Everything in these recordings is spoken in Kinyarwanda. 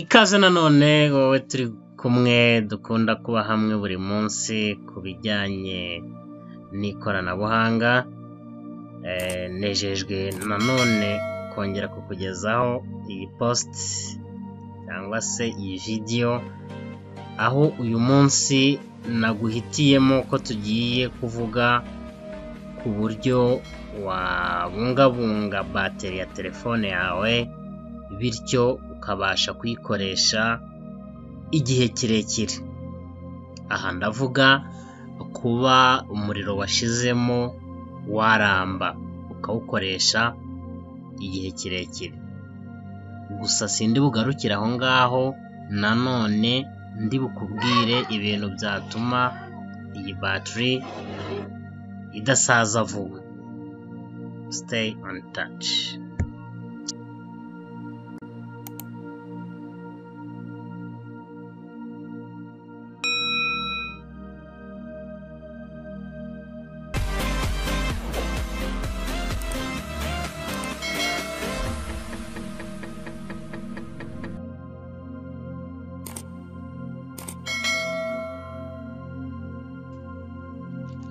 Ikaze nanone wowe turi kumwe dukunda kuba hamwe buri munsi ku bijyanye n'ikoranabuhanga, nejejwe nanone kongera kukugezaho iyi post cyangwa se iyi vidiyo, aho uyu munsi naguhitiyemo ko tugiye kuvuga ku buryo wabungabunga bateri ya telefone yawe, bityo ukabasha kuyikoresha igihe kirekire. Aha ndavuga kuba umuriro washizemo waramba ukawukoresha igihe kirekire. Gusa sindi bugarukire aho ngaho, nanone ndi bukubwire ibintu byatuma iyi batiri idasaza vuba. Stay on touch.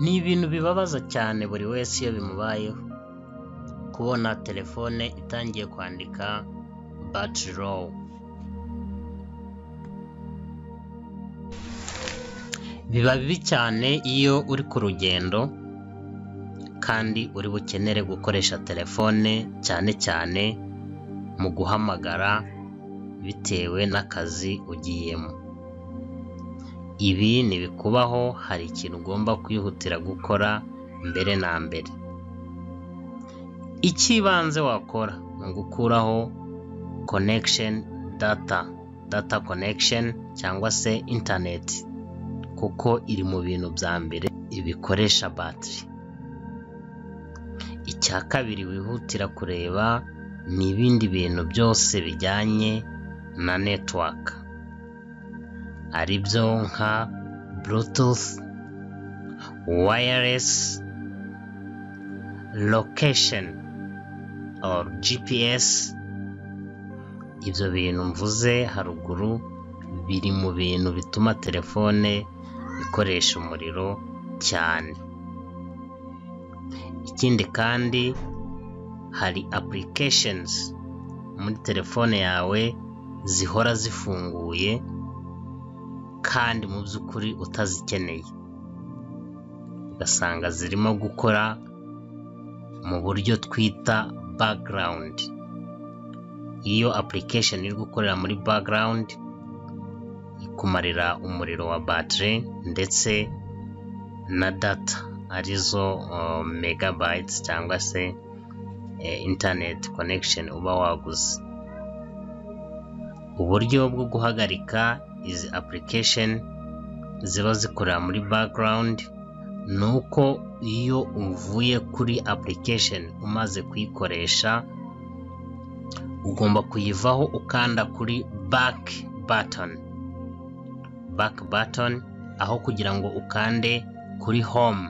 Ni ibintu bibabaza cyane buri wese iyo bimubayeho, kubona telefone itangiye kwandika battery low. Biba bibi cyane iyo uri ku rugendo kandi uri bukenere gukoresha telefone cyane cyane mu guhamagara bitewe n'akazi ugiyemo. Ibi nibikubaho hari ikintu ugomba kwihutira gukora mbere na mbere. Icy'ibanze wakora ni ugukuraho connection data, data connection cyangwa se internet, kuko iri mu bintu bya mbere bikoresha batiri. Icya kabiri wihutira kureba ni ibindi bintu byose bijyanye na network, aribyo nka bluetooth, wireless, location or GPS. Ibyo bintu mvuze haruguru biri mu bintu bituma telefone ikoresha umuriro cyane. Ikindi kandi hari applications muri telefone yawe zihora zifunguye kandi mu by'ukuri utazikeneye, ugasanga zirimo gukora mu buryo twita background. Iyo application iri gukorera muri background ikumarira umuriro wa battery ndetse na data, arizo megabytes cyangwa se internet connection uba waguze. Uburyo bwo guhagarika izi application ziba zikorera muri background ni uko iyo uvuye kuri application umaze kuyikoresha ugomba kuyivaho ukanda kuri back button. Back button aho kugira ngo ukande kuri home,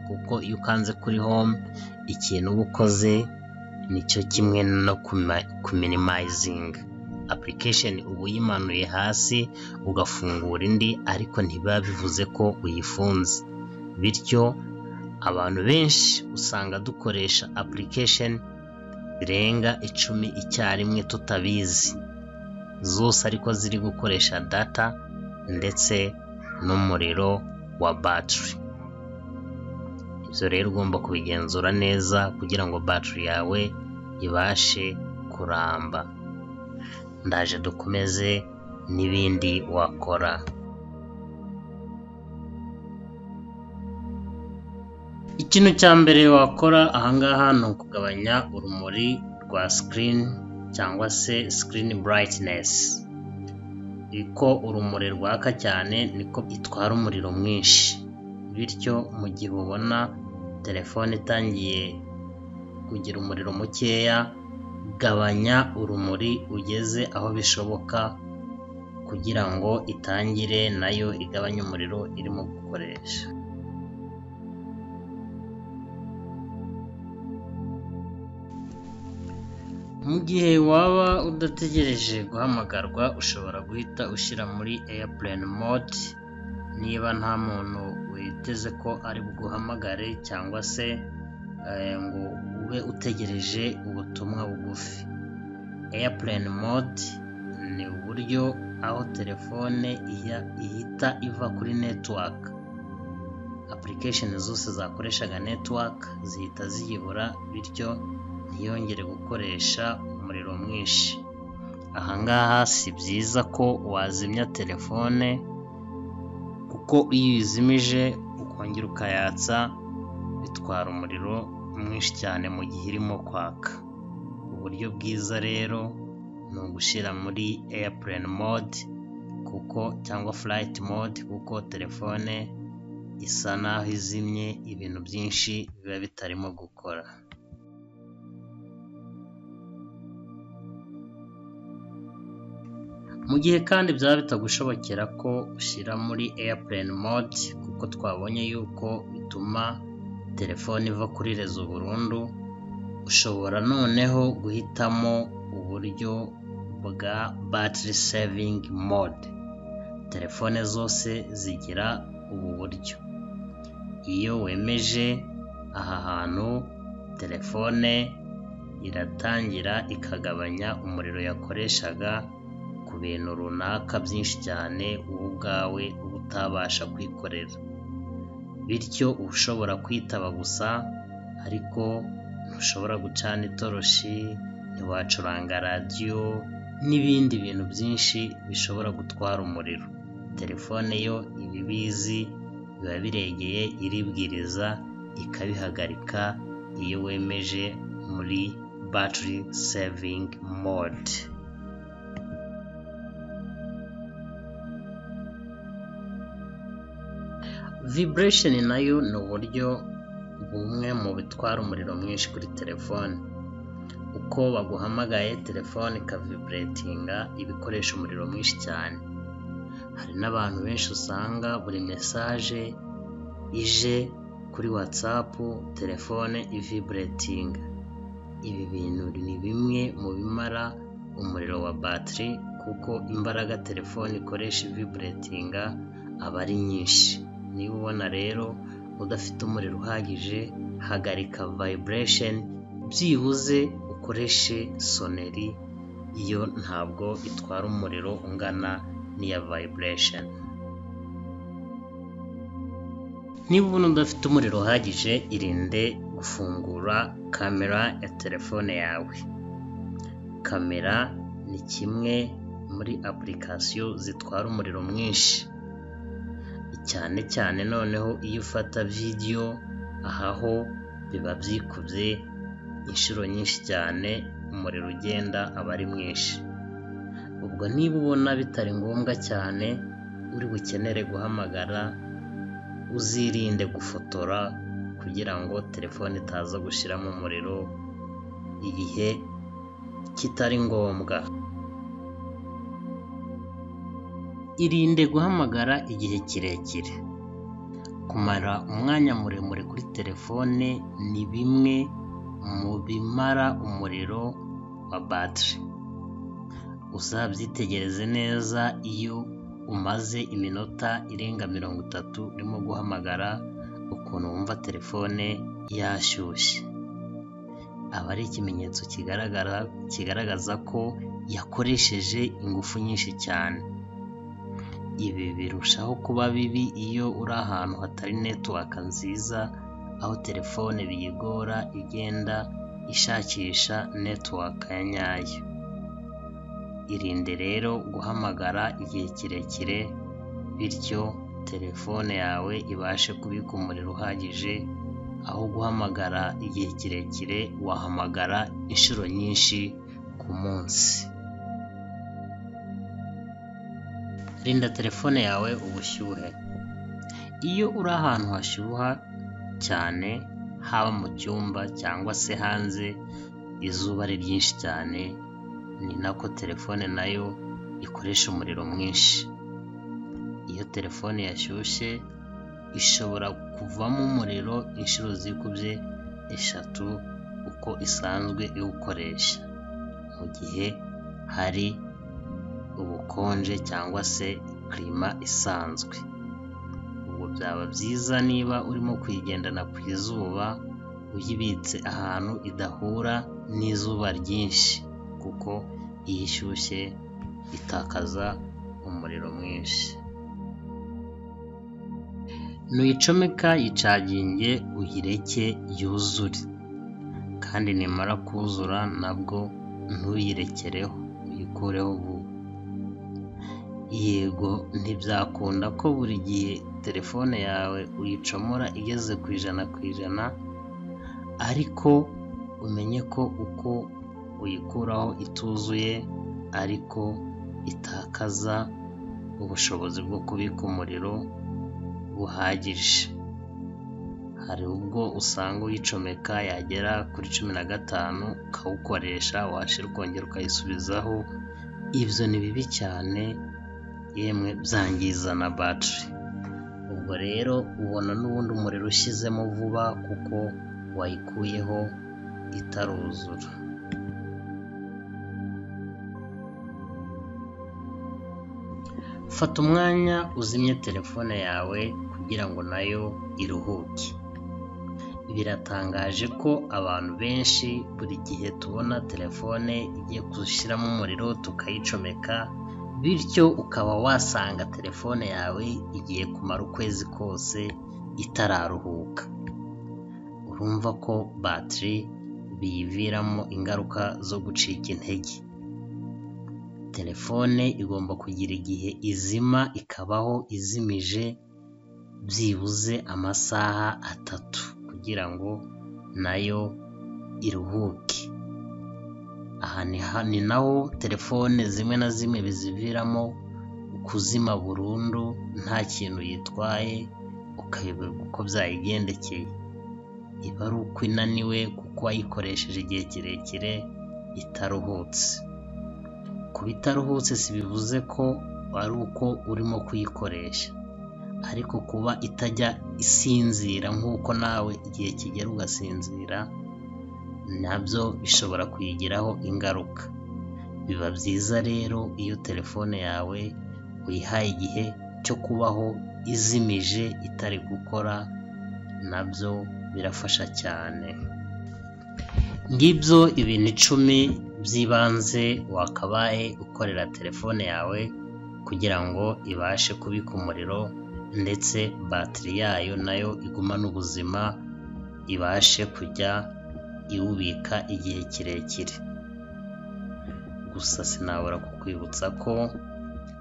kuko iyo ukanze kuri home ikintu uba ukoze nicyo kimwe no kuminimizinga application, uba uyimanuye hasi ugafungura indi, ariko ntibiba bivuze ko uyifunze. Bityo abantu benshi usanga dukoresha application zirenga 10 icyarimwe tutabizi, zose ariko ziri gukoresha data ndetse n'umuriro wa battery. Ibyo rero ugomba kubigenzura neza kugira ngo battery yawe ibashe kuramba. Ndaje dukomeze n'ibindi wakora. Ikintu cya mbere wakora ahangaha ni ukugabanya urumuri rwa screen cyangwa se screen brightness. Uko urumuri rwaka cyane niko itwara umuriro mwinshi, bityo mu gihe ubona telefone itangiye kugira umuriro mukeya, gabanya urumuri ugeze aho bishoboka kugira ngo itangire nayo igabanye umuriro irimo gukoresha. Mu gihe waba udategereje guhamagarwa, ushobora guhita ushyira muri airplane mode niba nta muntu witeze ko ari buguhamagare cyangwa se ngo ube utegereje ubutumwa bugufi. Airplane mode ni uburyo aho telefone ihita iva kuri network. Application zose zakoreshaga network zihita ziyibura, bityo ntiyongere gukoresha umuriro mwinshi. Aha ngaha si byiza ko wazimya telefone, kuko iyo uyizimije ukongera ukayatsa bitwara umuriro mwinshi cyane mu gihe irimo kwaka. Uburyo bwiza rero ni ugushyira muri airplane mode kuko cyangwa flight mode, kuko telefone isa naho izimye, ibintu byinshi biba bitarimo gukora. Mu gihe kandi byaba bitagushobokera ko ushyira muri airplane mode, kuko twabonye yuko bituma telefone iva kuri rezo burundu, ushobora noneho guhitamo uburyo bwa battery saving mode. Telefone zose zigira ubu buryo. Iyo wemeje aha hantu, telefone iratangira ikagabanya umuriro yakoreshaga ku bintu runaka byinshi cyane wowe ubwawe uba utabasha kwikorera. Bityo uba ushobora kwitaba gusa, ariko ntushobora gucana itoroshi, ntiwacuranga radiyo n'ibindi bintu byinshi bishobora gutwara umuriro. Telefone yo iba ibizi, biba biregeye, iribwiriza ikabihagarika iyo wemeje muri battery saving mode. Vibration nayo ni uburyo bumwe mu bitwara umuriro mwinshi kuri telefone. Uko baguhamagaye telefone ikaviburetinga, iba ikoresha umuriro mwinshi cyane. Hari n'abantu benshi usanga buri message ije kuri WhatsApp telefone iviburetinga. Ibi bintu ni bimwe mu bimara umuriro wa batiri, kuko imbaraga telefone ikoresha iviburetinga aba ari nyinshi. Niba ubona rero udafite umuriro uhagije, hagarika vibration, byibuze ukoreshe soneri, yo ntabwo itwara umuriro ungana n'iya vibration. Niba ubona udafite umuriro uhagije, irinde gufungura kamera ya telefone yawe. Kamera ni kimwe muri application zitwara umuriro mwinshi, cyane cyane noneho iyo ufata video, aha ho biba byikubye inshuro nyinshi cyane, umuriro ugenda aba ari mwinshi. Ubwo niba ubona bitari ngombwa cyane uri bukenere guhamagara, uzirinde gufotora kugira ngo telefone itaza gushiramo umuriro igihe kitari ngombwa. Irinde guhamagara igihe kirekire. Kumara umwanya muremure kuri telefone ni bimwe mu bimara umuriro wa batiri. Uzabyitegereze neza iyo umaze iminota irenga 30 urimo guhamagara, ukuntu wumva telefone yashyushye. Aba ari ikimenyetso kigaragaza ko yakoresheje ingufu nyinshi cyane. Ibi birushaho kuba bibi iyo uri ahantu hatari network nziza, aho telefone biyigora igenda ishakisha network ya nyayo. Irinde rero guhamagara igihe kirekire, bityo telefone yawe ibashe kubika umuriro uhagije, aho guhamagara igihe kirekire wahamagara inshuro nyinshi ku munsi. Rinda telefone yawe ubushyuhe. Iyo uri ahantu hashyuha cyane, haba mu cyumba cyangwa se hanze, izuba ari ryinshi cyane, ni nako telefone nayo ikoresha umuriro mwinshi. Iyo telefone yashyushye ishobora kuvamo umuriro inshuro zikubye 3 uko isanzwe iwukoresha. mu gihe hari ubukonje cyangwa se klima isanzwe. Ubwo byaba byiza niba urimo kuyigendana ku izuba uyibitse ahantu idahura n'izuba ryinshi, kuko iyo ishyushye itakaza umuriro mwinshi. Nuyicomeka yicaginge uyireke yuzure, kandi nimara kuzura nabwo ntuyirekereho uyikureho vuba. Yego ntibyakunda ko buri gihe telefone yawe uyicomora igeze ku 100%, ariko umenye ko uko uyikuraho ituzuye ariko itakaza ubushobozi bwo kubika umuriro buhagije. Hari ubwo usanga uyicomeka yagera kuri 15 ukawukoresha, washira ukongera ukayisubizaho. Ibyo ni bibi cyane, yemwe byangiza na batiri. Ubwo rero ubona n'ubundi umuriro ushyizemo vuba kuko wayikuyeho itaruzura. Fata umwanya uzimye telefone yawe kugira ngo nayo iruhuke. Biratangaje ko abantu benshi buri gihe tubona telefone igiye gushyiramo umuriro tukayicomeka, bityo ukaba wasanga telefone yawe igiye kumara ukwezi kose itararuhuka. Urumva ko batiri biyiviramo ingaruka zo gucika intege. Telefone igomba kugira igihe izima ikabaho izimije byibuze amasaha 3 kugira ngo nayo iruhuke. Aha ni naho telefone zimwe na zimwe biziviramo kuzima burundu nta kintu yitwaye, ukayoberwa uko byayigendekeye. Iba ari uko inaniwe kuko wayikoresheje igihe kirekire itaruhutse. Kuba itaruhutse si bivuze ko ari uko urimo kuyikoresha, ariko kuba itajya isinzira nk'uko nawe igihe kigera ugasinzira, nabyo bishobora kuyigiraho ingaruka. Biba byiza rero iyo telefone yawe uyihaye igihe cyo kubaho izimije itari gukora, nabyo birafasha cyane. Ngibyo ibintu 10 by'ibanze wakabaye ukorera telefone yawe kugira ngo ibashe kubika umuriro ndetse batiri yayo nayo igumane ubuzima, ibashe kujya iwubika igihe kirekire. Gusa sinabura kukwibutsa ko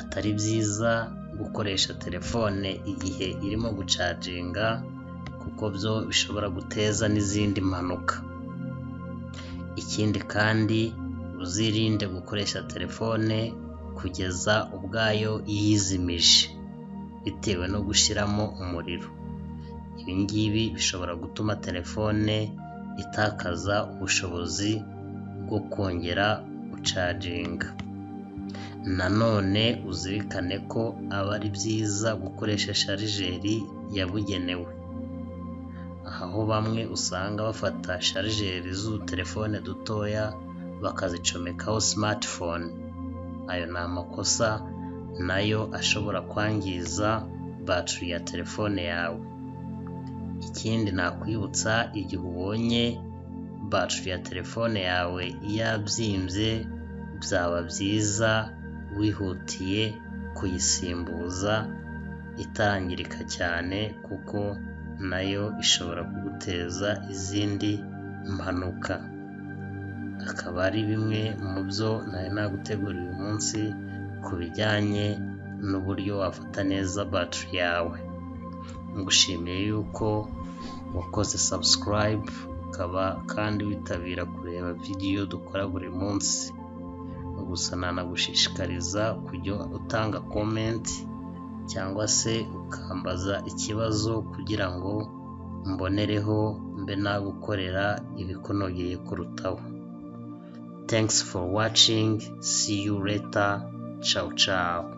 atari byiza gukoresha telefone igihe irimo gucaginga, kuko byo bishobora guteza n'izindi mpanuka. Ikindi kandi uzirinde gukoresha telefone kugeza ubwayo yizimije bitewe no gushyiramo umuriro. Ibi ngibi bishobora gutuma telefone itakaza ubushobozi bwo kongera gucaginga. Nanone uzirikane ko aba ari byiza gukoresha sharijeri yabugenewe. Aho bamwe usanga bafata sharijeri z'udutelefone dutoya bakazicomekaho smartphone. Ayo ni amakosa nayo ashobora kwangiza batiri ya telefone yawe. Ikindi nakwibutsa, igihe ubonye batiri ya telefone yawe yabyimbye, byaba byiza wihutiye kuyisimbuza itangirika cyane, kuko nayo ishobora kuguteza izindi mpanuka. Akaba ari bimwe mu byo nari naguteguriye uyu munsi ku bijyanye n'uburyo wafata neza batiri yawe. Ngushimiye yuko wakoze subscribe, ukaba kandi witabira kureba video dukora buri munsi. Gusa nanagushishikariza kujya utanga comment cyangwa se ukambaza ikibazo kugira ngo mbonereho mbe nagukorera ibikunogeye kurutaho. Thanks for watching. See you later. Ciao ciao.